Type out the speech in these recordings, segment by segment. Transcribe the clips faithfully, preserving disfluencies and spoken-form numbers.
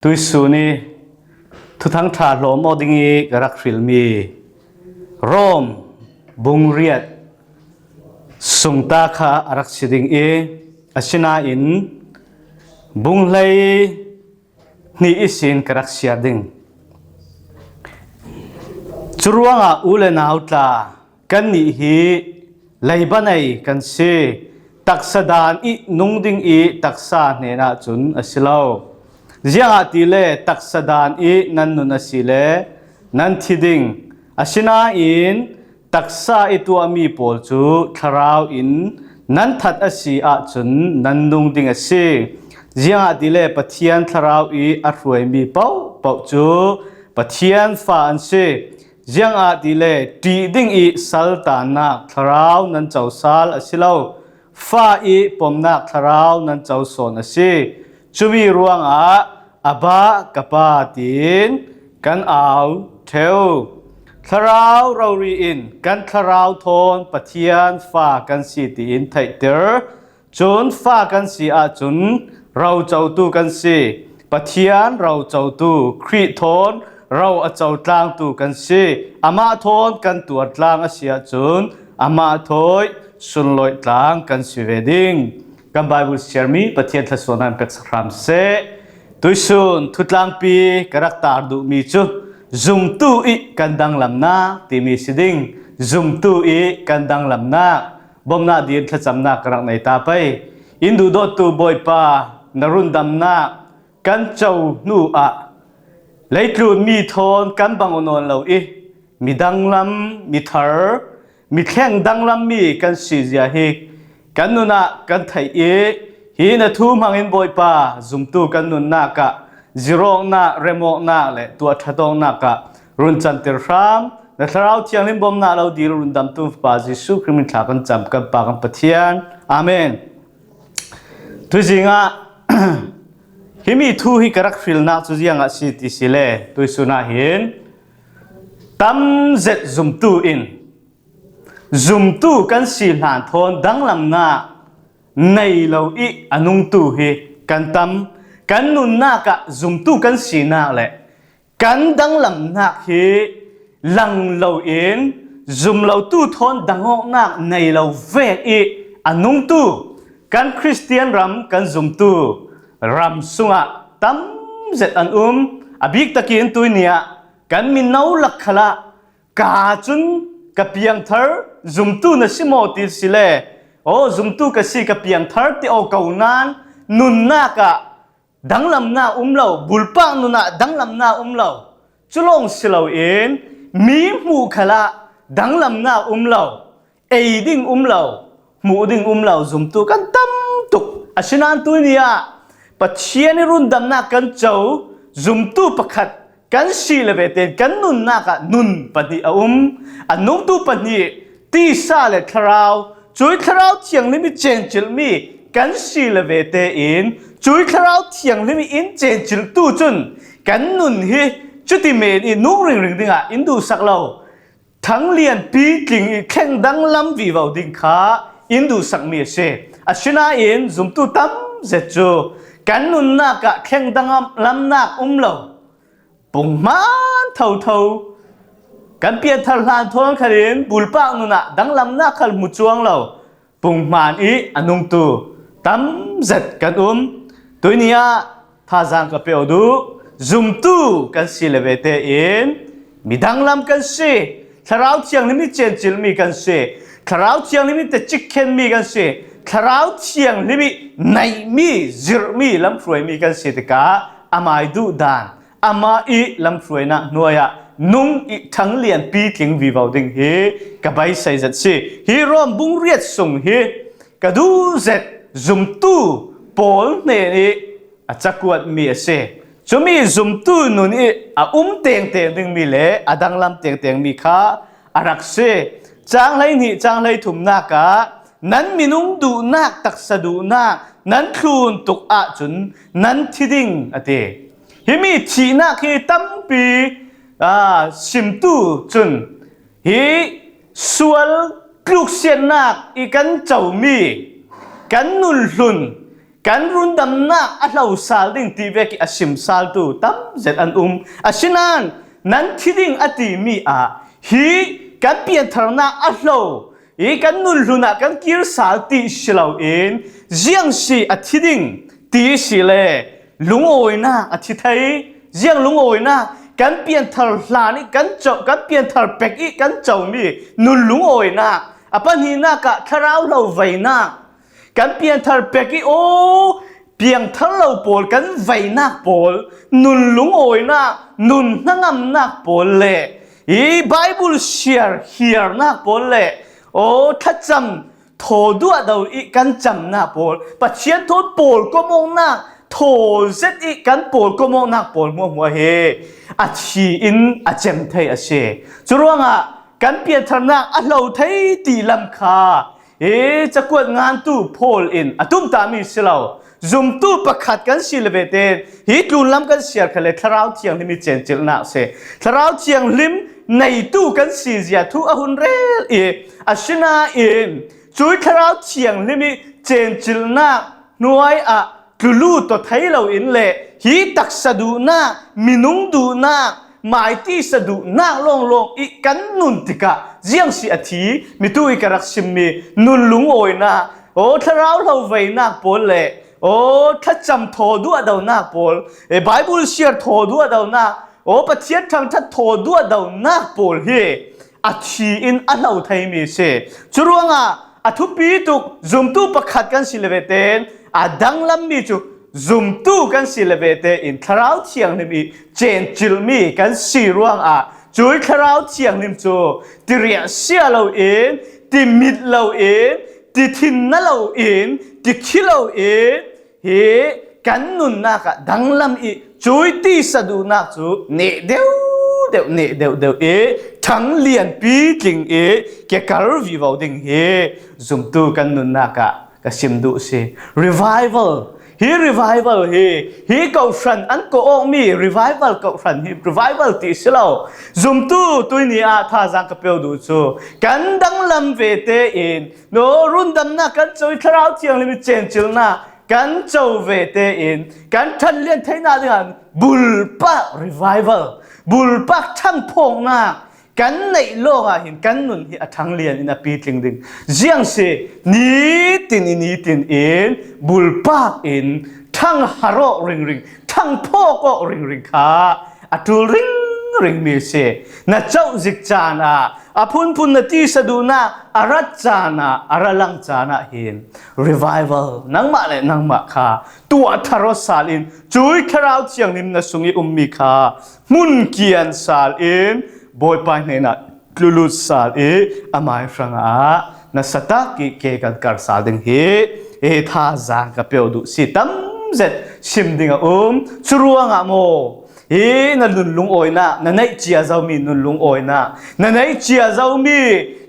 Tuisun i thuthang ṭha hlawm aw ding i ka rak hrilmi Rom bung riat sungta kha a rak si ding i, asinain bung hlei hnih ihsin ka rak siar ding. Curuangah u le nau tla, kannih hi leiba nei kan si, taksa dan i nung ding i taksa hnenah cun a si lo. Ziangahtile taksa dan i nan nun a si le nan thi ding. Asinain taksa i tuahmi pawl cu thlarau in nan that a si ahcun nan nung ding a si. Ziangahtile Pathian thlarau i a hruaimi paohpaoh cu Pathian fa an si. Ziangahtile ṭih ding i saltannak thlarau nan cosal a si lo, fa i pomnak thlarau nan co sawn a si. Cumi ruangah Abba, ka Pa tiin kan au ṭheu. Thlarau rori in kan thlarau thawn Pathian fa kan si tiin theihter. Cun fa kan si ahcun rocotu kan si. Pathian rocotu, Khrih thawn ro a cotlangtu kan si. Amah thawn kan tuartlang a si ahcun amah thawi sunlawih tlang kan si ve ding. Kan Baibal siarmi Pathian thluasuahnak in peksak hram seh. Tuisun thutlangpi ka rak tar duhmi cu zumtu i kan danglamnak timi si ding. Zumtu i kan danglamnak. Bomnak dir thlacamnak ka rak nei ta pei. In duhdawttu Bawipa, na rundamnak kan co hnu ah leitlun mi thawn kan bang aw nawn lo i, midanglam, mithar, mithleng danglam mi kan si zia hi kan nun ah kan theih i, hi na thu hmangin Bawipa, zumtu kan nunnak ah zirawknak, remawknak le tuah ṭhatawknak ah run canter hram. Na Thlarau Thianghlim bomnak lo dil rundamtu Fapa Jesuh Khrih min thla kan cam kan Pa kan Pathian. Amen. Tuzing ah himi thu hi ka rak hrilnak cu ziangah si ti si le, tuisun ah hin tam zet zumtu in zumtu kan si hlan thawn danglamnak nei lo i a nungtu hi kan tam. Kan nunnak ah zumtu kan sinak le kan danglamnak hi lang loin zum lotu thawn dangawknak nei lo vek i a nungtu kan Khristian ram kan zumtu ram sungah tam zet an um. A bik takin tuini ah kan mino lak khalah ka cun ka piangthar zumtu na si maw ti si le, aw, zumtu ka si ka piangthar ti aw ko nan nunnak ah danglamnak um lo, bulpak nun ah danglamnak um lo. Cu lawng si loin mi hmuh khalah danglamnak um lo, ei ding um lo, hmuh ding um lo zumtu kan tam tuk. Asinain tuini ah Pathian i rundamnak kan co zumtu pakhat kan si le ve tein kan nunnak ah nun pahnih a um. A nungtu pahnih tisa le thlarau, cui Thlarau Thianghlim i cencilhmi kan si le ve tein cui Thlarau Thianghlim i in cencilhtu cun kan nun hi cuti men i nung ringring dingah in duhsak lo. Thang lianpi tling i thleng danglam vivo ding kha in duhsakmi a si. Asinain zumtu tam zet cu kan nunnak ah thleng danglamnak um lo. Pung hmaan thotho kan pianthar hlan thawn khalin bulpak nun ah danglamnak khal hmu cuang lo. Pung hmaan i a nungtu tam zet kan um. Tuini ah thazaang ka pe aw duh. Zumtu kan si le ve tein midang lam kan si. Thlarau Thianghlim i cencilhmi kan si. Thlarau Thianghlim i tecik khenmi kan si. Thlarau Thianghlim i neihmi, zirhmi, lamhruaimi kan si tikah amah i duh dan, amah i lamhruainak hnuai ah nung i thang lianpi tling vivo ding hi ka beisei zet si. Hi Rom bung riat sung hi ka duh zet zumtu pawl hnen i a cakuatmi a si. Cumi zumtu nun i a um tengteng dingmi le a danglam tengtengmi kha a rak si. Cang hleihnih, cang hleithumnak ah nan minung duhnak, taksa duhnak nan thlun tuk ahcun nan thi ding a ti. Himi thihnak hi tampi, aa, simtu cun hi sual tluksiatnak i kan comi, kan nunhlun, kan rundamnak a hlo sal ding ti vek ih a sim saltu tam zet an um. Asinain nan thi ding a timi ah hi kan piantharnak a hlo ih kan nun hlun ah kan kir sal ti si loin ziang si a thi ding ti si le lungawinak a thi thei. Ziang lungawinak kan pianthar hlan ih kan co, kan pianthar pek ih kan comi nun lungawinak a pahnihnak ah thlarau hlo veinak kan pianthar pek ih aw piangthar lo pawl kan veinak pawl, nun lungawinak, nun hnangamnak pawl le hi Baibul siar hiarnak pawl le aw thlacam thaw duahdo ih kan camnak pawl, Pathian thawn pawlkomawknak thaw zet ih kan pawlkomawknak pawl hmuahhmuah hi a thi in a cem thei a si. Curuangah kan piantharnak a hlo thei ti lam kha hi cakuat ngantu Paul in a tumtahmi si lo. Zumtu pakhat kan si le vete in hi tlunlam kan siar khal le Thlarau Thianghlim ih cencilhnak si. Thlarau Thianghlim neitu kan si zia thu a hun rel ih asinain cuih Thlarau Thianghlim ih cencilhnak hnuai ah tlulu tawh thei loin le hi taksa duhnak, minung duhnak, maitisa duhnak lawnglawng ih kan nun tikah ziang si a thi. Mitu ih ka rak simmi nun lungawinak, aw thlarau hlo veinak pawl le aw thlacam thaw duahdonak pawl, eh, Baibul siar thaw duahdonak, aw Pathian thangṭhat thaw duahdonak pawl hi a thi in a hlo theimi si. Curuangah a thupi tuk zumtu pakhat kan si le vete in a danglammi cu zumtu kan si le vete in Thlarau Thianghlim ih cencilhmi kan si ruangah cuih Thlarau Thianghlim cu tiriahsia loin, timit loin, tithinna loin, tithi loin, hi kan nunnak ah danglam ih cuih tisa duhnak cu neh deuhdeuh, neh deuhdeuh ih ṭhang lianpi tling ih kekar vivo ding hi zumtu kan nunnak ah ka sim duh si. Revival. Hi revival hi, hi kohhran an kawh awkmi revival kohhran hi revival ti si lo. Zumtu tuihni ah thazaang ka pek duh cu kan danglam vete in, no, rundamnak kan co ih Thlarau Thianghlim ih cencilhnak kan co vete in kan ṭhanlian theihnak dingah bulpak revival, bulpak ṭhangphawknak kan neih lawngah hin kan nun hi a ṭhanglian in a pitling ding. Ziang si nitin ih nitin in bulpak in ṭhanghar awk ringring, ṭhangphawk awk ringring kha a ṭul ringringmi si. Na cohzik caan ah, a phunphun na tisa duhnak a rat caan ah, a ra lang caan ah hin revival nangmah le nangmah kha tuah thar aw sal in cuih Thlarau Thianghlim na sung ih ummi kha hmun kian sal in Bawipa hnenah tlulut sal ih amai hrangah na satak ih ke kan kar sal ding hi, hi thazaang ka pek duh si. Tam zet sim ding a um. Curuangah maw hi na nun lungawinak, na neih cia zomi nun lungawinak, na neih cia zomi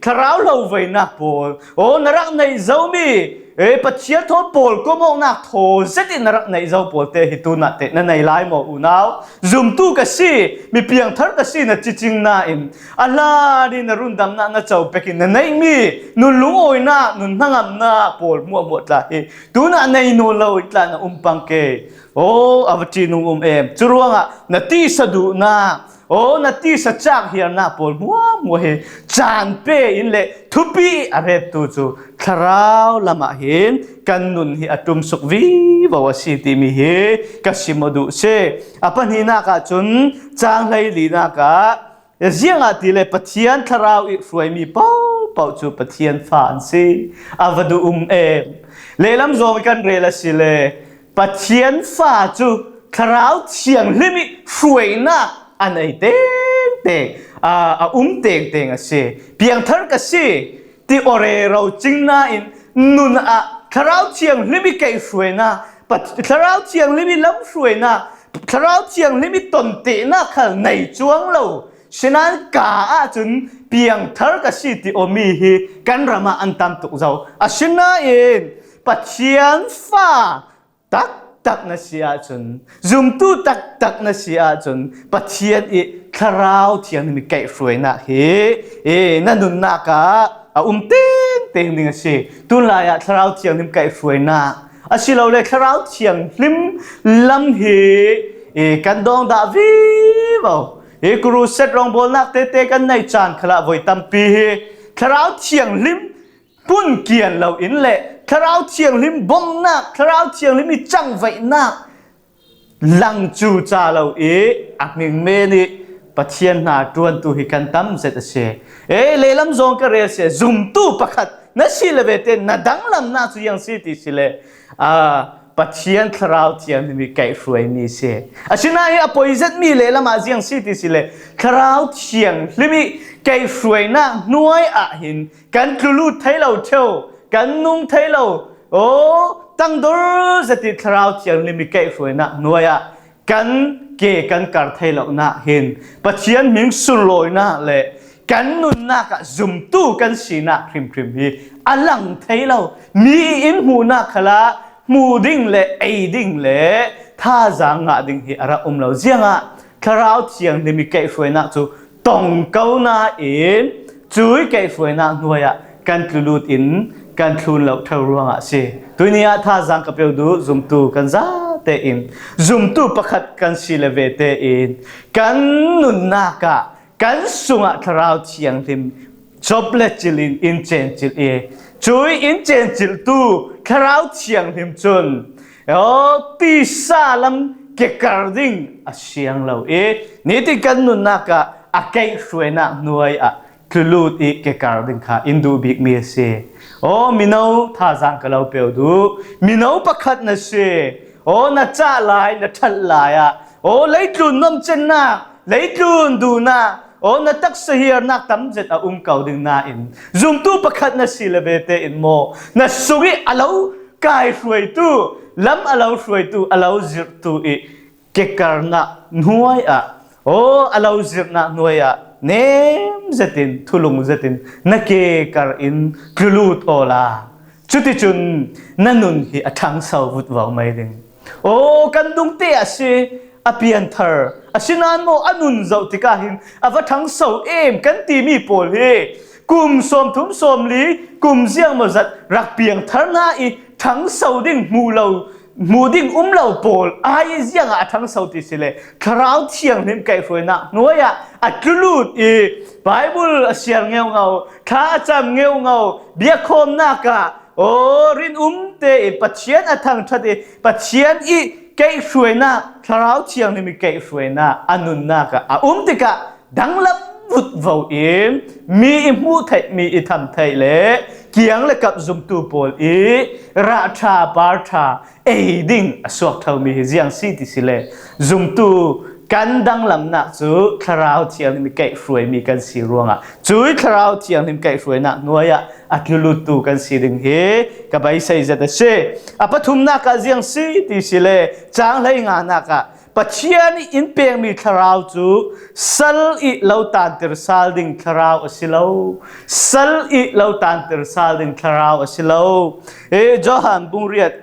thlarau hlo veinak pawl, aw na rak neih zomi, eh, Pathian thawn pawlkomawknak thaw zet ih na rak neih zo pawl te hi tunah teh na nei lai maw unau? Zumtu ka si, mi piangthar ka si na cicing nain a hlan ih na rundamnak na co pek ih na neihmi nun lungawinak, nun hnangamnak pawl hmuahhmuah tla hi tunah nei nawn lo ih tla na um pang ke. Aw, a va ṭihnung um em. Curuangah na tisa duhnak, aw, na tisa cak hiarnak pawl hmuahhmuah hi caan pe in le thupi ih a rettu cu thlarau lamah hin kan nun hi a ṭumsuk vivo a si timi hi ka sim aw duh si. A pahnihnak ah cun cang hleilinak ah ziangahtile Pathian thlarau ih hruaimi paohpaoh cu Pathian fa an si. A va duh um em. Lehlam zawng ih kan rel asile Pathian fa cu Thlarau Thianghlim ih hruainak a nei tengteng, aa, a um tengteng a si. Piangthar ka si ti aw rero cing nain nun ah Thlarau Thianghlim ih kaihhruainak, Pat-, Thlarau Thianghlim ih lamhruainak, Thlarau Thianghlim ih tontehnak khal nei cuang lo sinain ka ahcun piangthar ka si ti awmi hi kan ram ah an tam tuk zo. Asinain Pathian fa taktak na si ahcun, zumtu taktak na si ahcun, Pathian ih Thlarau Thianghlim ih kaihhruainak hi, ee, na nunnak ah a um tengteng ding a si. Tunlai ah Thlarau Thianghlim kaihhruainak A si lo le Thlarau Thianghlim lam hi, i, kan dawng dah vivo. I, crusade rawngbawlnak tete kan neih caan khalah voi tampi hi Thlarau Thianghlim pun kian lo in le Thlarau Thianghlim bawmhnak, Thlarau Thianghlim i cangvaihnak lang cu ca lo i a hming men i Pathian hna ṭuantu hi kan tam zet a si. E, lehlam zong ka rel si, zumtu pakhat na si le vete na danglamnak cu ziang si ti si le, aa, Pathian Thlarau Thianghlim i kaihhruaimi si. Asinain a poi zetmi lehlam ah ziang si ti si le, Thlarau Thianghlim i kaihhruainak hnuai ah hin kan tlulut thei lo ṭheu, kan nung thei lo, aw, tangdor zet i Thlarau Thianghlim i kaihhruainak hnuai ah kan ke kan kar thei lonak hin Pathian hming sunlawinak le kan nunnak ah zumtu kan sinak hrimhrim hi a lang thei lo. Mi in hmuhnak khalah hmu ding le ei ding le thazaang ngah ding hi a rak um lo. Ziangah Thlarau Thianghlim i kaihhruainak cu tong ko nain cui kaihhruainak hnuai ah kan tlulut in kan thlun lo ṭheu ruangah a si. Tuini ah thazaang ka peuh duh zumtu kan zate in zumtu pakhat kan si le vete in kan nunnak ah kan sungah Thlarau Thianghlim cop le cil in in cencilh i cui in cencilhtu Thlarau Thianghlim cun, aw, tisa lam kekar ding a siang lo i nitin kan nunnak ah a kaihhruainak hnuai ah tlulut i kekar ding kha in duh bikmi a si. Aw, mino thazaang ka lo peuh duh, mino pakhat na si. Aw, na cah lai, na ṭhat lai ah, aw, leitlun nuamhcennak, leitlun duhnak, aw, na taksa hiarnak tam zet a um ko ding nain zumtu pakhat na si le vete in maw na sung i a lo kaihruaitu, lam a lo hruaitu, a lo zirhtu i kekarnak hnuai ah, aw, a lo zirhnak hnuai ah nem zetin, thulung zetin na kekar in tlulut awla cuticun na nun hi a ṭhangso vutvo mai ding. Aw, kan dungte ah si a pianthar, asinain maw a nun zoh tikah hin a va ṭhangso em kan timi pawl hi kum sawmthum sawmli, kum ziangmawzat rak piangthar hna i ṭhangso ding hmu lo, hmu ding um lo pawl ai ziangah a ṭhangso ti si le Thlarau Thianghlim kaihhruainak hnuai ah a tlulut i Baibal a siar ngeungau, thla a cam ngeungau, biakhawmnak ah, aw, rinum tein Pathian a thangṭhat i Pathian i kaihhruainak, Thlarau Thianghlim i kaihhruainak a nunnak ah a um tikah danglam vutvo in mi i hmuh theih, mi i tham theih le kiang le kap zumtu pawl i rah ṭha, par ṭha ei ding a suak ṭhaumi hi ziang si ti si le, zumtu kan danglamnak cu Thlarau Thianghlim i kaihhruaimi kan si ruangah cui Thlarau Thianghlim kaihhruainak hnuai ah a tluluttu kan si ding hi ka beisei zet a si. A pathumnak ah ziang si ti si le, cang hleinganak ah Pathian i in pekmi thlarau cu sal i lo tantir sal ding thlarau a si lo. Sal i lo tantir sal ding thlarau a si lo. E, Johan bung riat,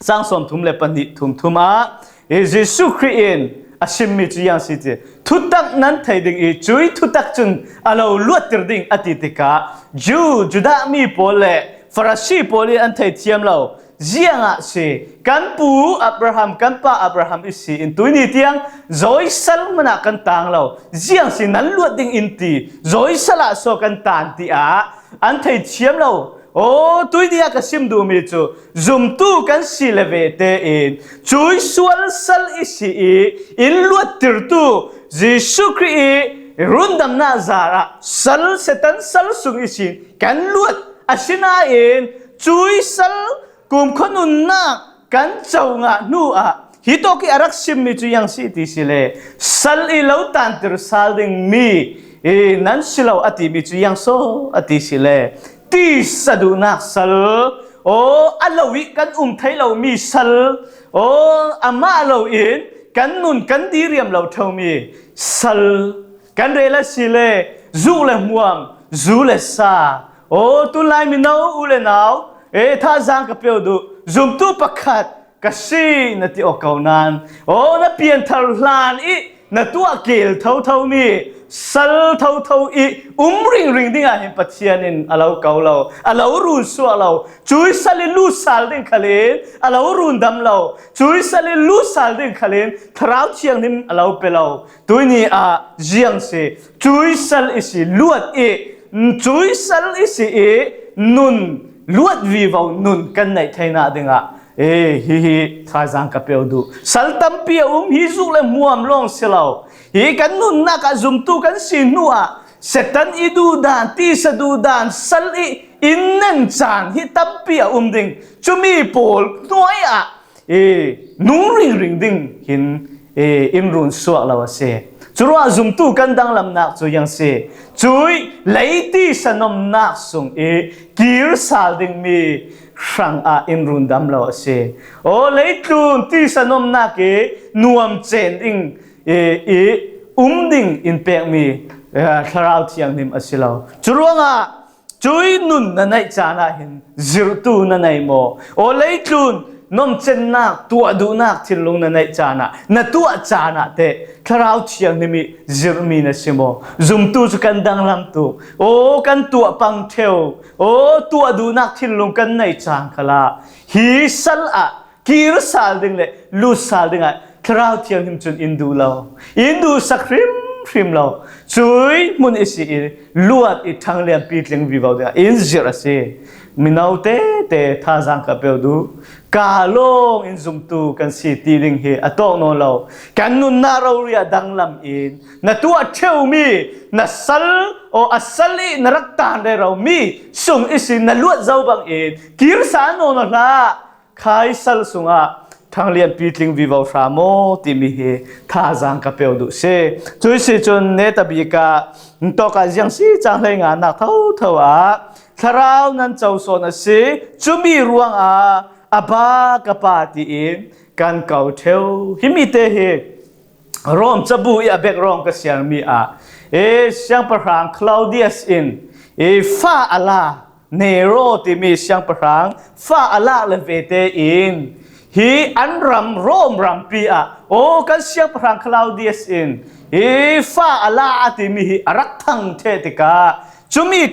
cang sawmthum le pahnih thum thum ah, e, Jesuh Khrih in a simmi cu ziang si ti, thutak nan thei ding i cui thutak cun a lo luattir ding a ti tikah Jew, Judah mi pawl le Farasi pawl in an thei thiam lo. Ziangah si, kan pu Abraham, kan pa Abraham i si in tuini tiang zawisal hmanah kan tang lo. Ziang si nan luat ding in ti, zawisal ah so kan tan tiah an thei thiam lo. Aw, tuini ah ka sim duhmi cu zumtu kan si le vete in cui sual sal i si i in luattirtu Jesuh Khrih i rundamnak zarah sal, Satan sal sung ihsin kan luat. Asinain cui sal kumkhua nunnak kan co ngah hnu ah hitawk i a rak simmi cu ziang si ti si le, sal i lo tantir sal dingmi i nan si lo a timi cu ziang so a ti si le, tisa duhnak sal, aw, a lo i kan um thei lomi sal, aw, amah lo in kan nun kan diriam lo ṭheumi sal, kan rel a si le, zuh le hmuam, zu le sa. Aw, tunlai mino u le nau, e, thazaang ka peuh duh, zumtu pakhat ka si na ti aw ko nain, aw, na pianthar hlan i na tuah keel thotho mi, sal thotho i um ringring dingah hin Pathian in a lo ko lo, a lo runsuak lo. Cui sal i lutsal ding khalin a lo rundam lo. Cui sal i lutsal ding khalin Thlarau Thianghlim a lo pe lo. Tuini ah ziang si, cui sal i si luat i, cui sal i si i nun luat vivo nun kan neih theihna dingah, e, hihi thazang ka peuh duh. Sal tampi a um hi, zuk le muam lawng si lo. Hi kan nunnak ah zumtu kan si hnu ah Satan i duhdan, tisa duhdan, sal i in nen caan hi tampi a um ding. Cumi pawl hnuai ah, e, nung ringring ding hin, e, in runsuak lo a si. Curuah zumtu kan danglamnak cu ziang si, cui lei tisa nomnak sung i kir sal dingmi hrang ah in rundam lo a si. Aw, leitlun tisa nomnak i nuam cen ding i, i um ding in pekmi, eh, Thlarau Thianghlim a si lo. Curuangah cui nun na neih caan ah hin zirhtu na nei maw? Aw, leitlun nomcennak, tuah duhnak thinlung na neih caan ah, na tuah caan ah teh Thlarau Thianghlim i zirhmi na si maw? Zumtu cu kan danglam tuk. Aw, kan tuah pang ṭheu. Aw, tuah duhnak thinlung kan neih caan khalah hi sal ah kir sal ding le lut sal dingah Thlarau Thianghlim cun in duh lo, in duhsak hrimhrim lo. Cui hmun i si i luat i ṭhanglianpi tling vivo dingah in zirh a si. Mino tete thazang ka peuh duh. Ka lawng in zumtu kan si ti ding hi a tawk nawn lo. Kan nunnak rori ah danglam in na tuah ṭheumi na sal, aw, a sal i na rak tan rero mi sung ihsin na luat zo bangin kir sal nawn aw hlah. Khai sal sungah ṭhanglianpi tling vivo hra maw timi hi thazang ka peuh duh si. Cui si cun netabik ah tawkah ziang si cang hlei nganak thotho ah thlarau nan co sawn a si. Cumi ruangah a ba ka pa tiin kan ko ṭheu. Himi te hi Rom cabu i a background ka siarmi ah, e, siangpahrang Claudius in, e, fa a la, Nero timi siangpahrang fa a lak le vete in hi an ram Rom rampi ah, aw, kan siangpahrang Claudius in hi fa a la a timi hi a rak thang ṭheh tikah cumi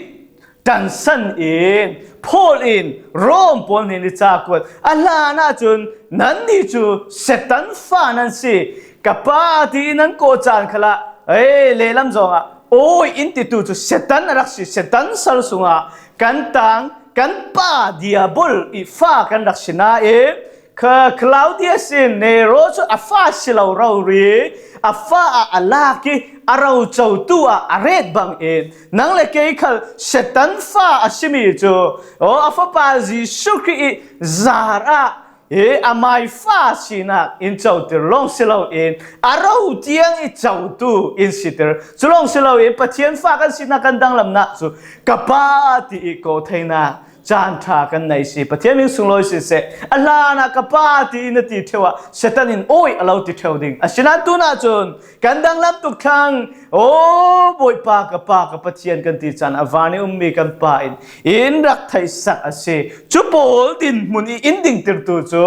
ṭansan in Paul in Rom pawl hnen i ca kuat a hlan ahcun, "Nannih cu Satan fa nan si, ka pa ti nan kawh caan khalah, ei, lehlam zongah awi in titu cu Satan a rak si, Satan sal sungah kan tang, kan pa Diabol i fa kan rak si nain, kha Claudius in Nero cu a fa si lo rori, a fa ah a lak i a rocotu ah a ret bangin nang le kei khal Satan fa a simi cu, aw, a fapa Jesuh Khrih i zar ah, e, amai fa sinak in cotir lawng si loin a ro tiang i cotu in sitir cu lawng si loin Pathian fa kan sinak kan danglamnak cu ka pa ti i kawh theinak caan ṭha kan nei si. Pathian min sunglawi siseh, a hlanah ka pa ti na ti ṭheu ah Satan in awi a lo ti ṭheu ding. Asinain tunah cun kan danglam tuk thlang, aw, Bawipa, ka pa, ka Pathian kan ti caan a van i ummi kan pa in in rak theihsak a si. Cu pawl dinhmun i in dingtirtu cu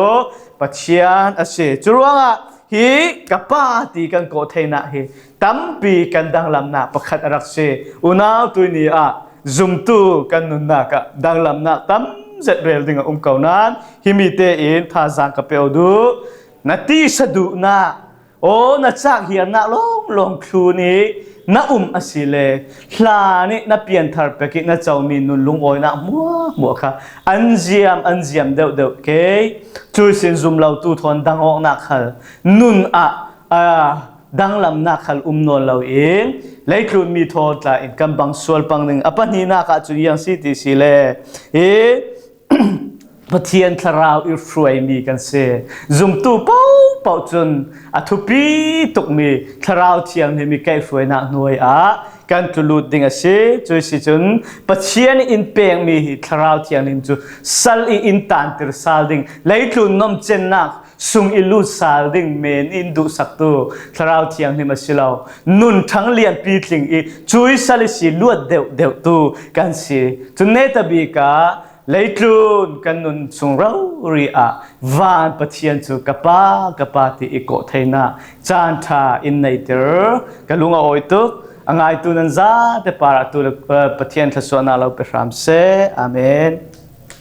Pathian a si. Curuangah hi ka pa ti kan kawh theinak hi tampi kan danglamnak pakhat a rak si. Unau tuini ah zumtu kan nunnak ah danglamnak tam zet rel ding a um ko nain himi tein thazang ka peuh duh. Na tisa duhnak, aw, na cak hiarnak lawnglawng thlun i na um a si le hlan i na pianthar pek i na comi nun lungawinak hmuahhmuah kha an ziam, an ziam deuhdeuh kei. Cui sin zum lotu thawn dang awknak khal nun ah, a, danglamnak khal um nawn loin leitlun mi thawn tla in kan bang sual pang ding. A pahnihnak ah cun ziang si ti si le, hi Pathian thlarau i hruaimi kan si. Zumtu paohpaoh cun a thupi tukmi Thlarau Thianghlim i kaihhruainak hnuai ah kan tlulut ding a si. Cui si cun Pathian in pekmi hi Thlarau Thianghlim cu sal i in tantir sal ding, leitlun nomcennak sung i lut sal ding men in duhsaktu Thlarau Thianghlim a si lo. Nun ṭhang lianpi tling i cui sal i si luat deuhdeuhtu kan si. Cun netabik ah Leitlun kan nun chung rori ah van Pathian cu ka pa, ka pa ti i kawh theihna caan ṭha in neiter. Ka lung a awi tuk, a ngaitu nan zate par ah tu le, eh, Pathian thluasuahnak lo pe hram seh. Amen.